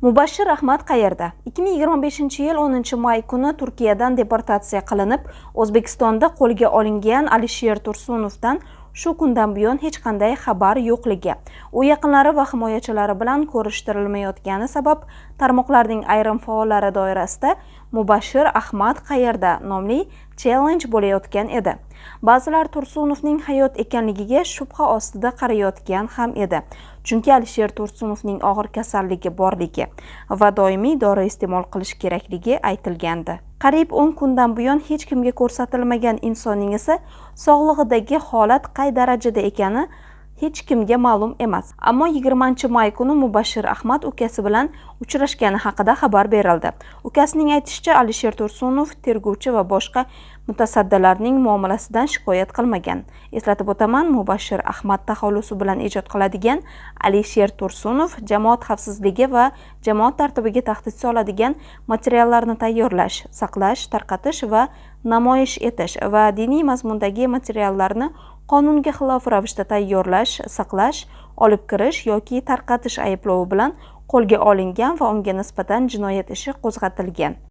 Mubashshir Ahmad qayerda? 2025-yil 10 may kuni Turkiyadan deportatsiya qilinib, O'zbekistonda qo'lga olingan Alisher Tursunovdan shu kundan buyon hech qanday xabar yo'qligi, u yaqinlari va himoyachilari bilan ko'rishtirilmayotgani sabab tarmoqlarning ayrim faollari doirasida "Mubashshir Ahmad qayerda" nomli challenge bo'layotgan edi. Ba'zilar Tursunovning hayot ekanligiga shubha ostida qarayotgan ham edi. Chunki Alisher Tursunovning og'ir kasalligi borligi va doimiy dori iste'mol qilish kerakligi aytilgandi. Qariyb 10 kundan buyon hech kimga ko'rsatilmagan insonning esa sog'lig'idagi holat qay darajada ekani hech kimga ma'lum emas. Ammo 20 may kuni Mubashshir Ahmad ukasi bilan uchrashgani haqida xabar berildi. Ukasining aytishicha, Alisher Tursunov tergovchi va boshqa mutasaddilarning muomalasidan shikoyat qilmagan. Eslatib o'taman, Mubashshir Ahmad taxallusi bilan ijod qiladigan Alisher Tursunov jamoat xavfsizligi va jamoat tartibiga tahdid soladigan materiallarni tayyorlash, saqlash, tarqatish va namoyish etish va diniy mazmundagi materiallarni qonunga xilof ravishda tayyorlash, saqlash, olib kirish yoki tarqatish ayblovi bilan qo'lga olingan va unga nisbatan jinoyat ishi qo'zg'atilgan.